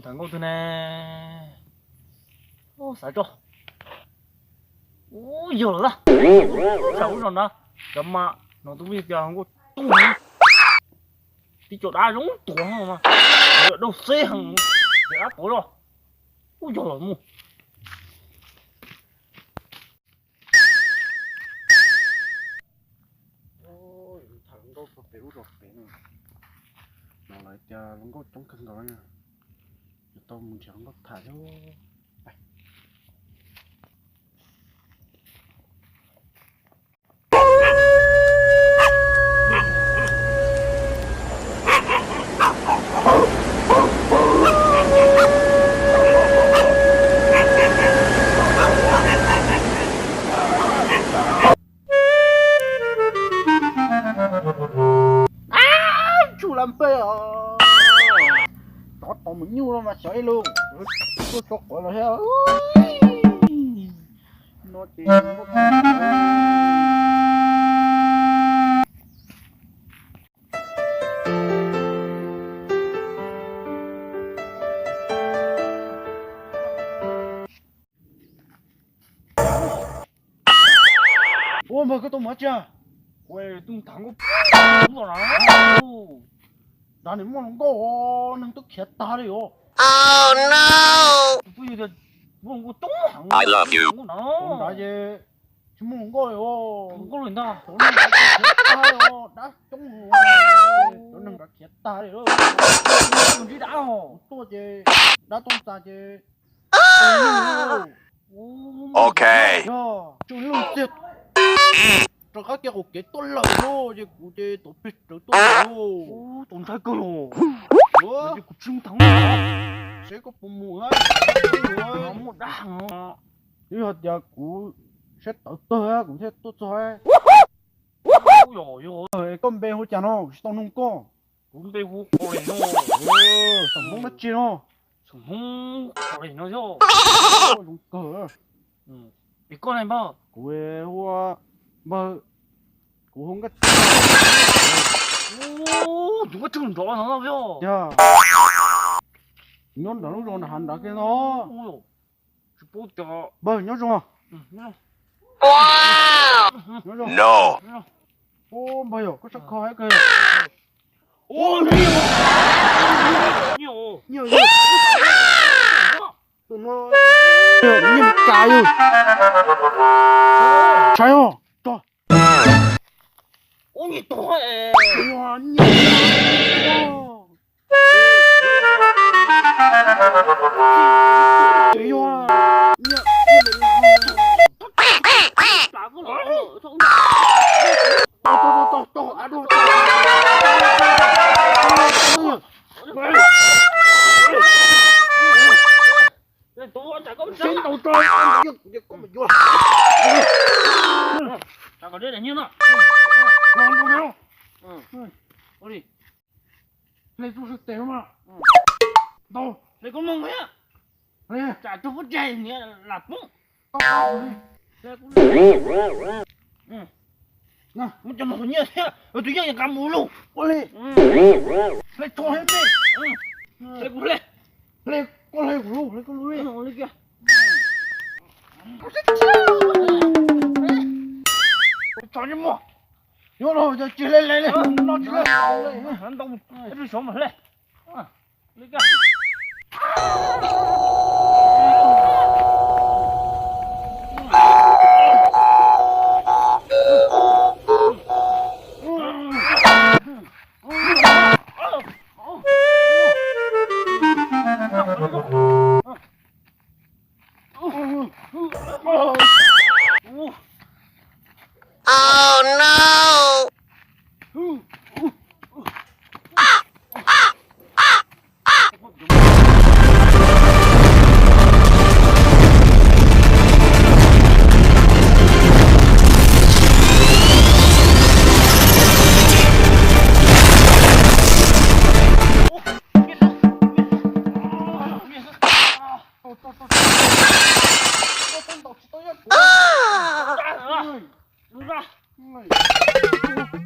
Tham nkauj twg ne? Xav tso. Ub, yog lawm. Saum ub no na, cov mas no twb vij tias hluas nkauj tub heev, tib co dab zoo tuag mas, daug xeb heev, ces dab tuag zog. Ub, yog los mus. Tham hluas nkauj puag pem ub zos pem no, no lawv tias hluas nkauj coob kawg nkaus na, yuav tau mus nrhiav hluas nkauj tham thiab. Tsuj laj npej os, tov tau mus nyuj los mas xyov ib lus, tuaj tso quav los thiab. No ces Ua npawg, koj tuaj mus dab tsi? Kuv tuaj tham nkauj, nrad nim muaj hluas nkauj, neeg twb khiav tag li os. Kuv twb yog tias muaj hluas nkauj coob heev, nrad ces tsis muaj hluas nkauj li os. Hluas nkauj li ntag, cov neeg nrad khiav tag li os, dab coob, cov neeg nrad khiav tag li. Ntsib dab, kuv tuaj ces dab tuaj txog ces Ok. Yog tsuj lug txiag rov qab kiag qaum kev tuaj lawm lauj, ces kuv ces tuav plig rawv tuaj lawm lauj. Tus ntshai kawg los. Ces kuv tsis thov, seb koj puas mus, muaj dab no. Twb yog tias kuv siab tawv kawg kuv thiaj tuaj txog. Koj npe hu cas no, kuv tsis tau nug koj. Kuv npe hu Qhov Lis no. Xeem Hmoob dab tsi no? Xeem Hmoob Qhov Lis no thiab. Zoo kawg. Es koj ne npawg? Kuv hu npawg, kuv hu Nkaj Tsawg. Tus Nkaj Tsawg nrov no thiab. Yog, nyob nram lub zos nram hav nrad kiag no. Tsis paub tias npawg nyob zoo. Nyob zoo. Ub, npawg yog koj sab kho heev kawg. Nyiaj, nyiaj, nyiaj kas yog. Saib os, tso. Ub, nyiaj tuag. Nyiaj kas. Hle tub sawv tes mas. Ntau. Hle koj mloog thiab. Hle. Tsam tug pob tsaig niam lam poob. Muab cov no nyiaj thiab, tus yawg yeej nqa mus lug. Hle tso thiab. Hle kuv hle. Hle koj hle kuv lug, hle koj lug li. Tso nyob muag. Nyob los tsis hle le li, no tsis hle. Ntau, ib pliag xyov mas hle. Oh no!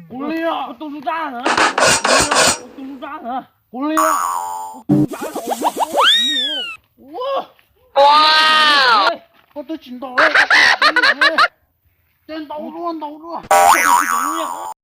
Kuv liam. Kuv tus ntsa na. Kuv tus ntsa na. Kuv liam. Kuv tus ntsa na. Tsis ntaus, tsis ntaus, ntaus dua, ntaus dua.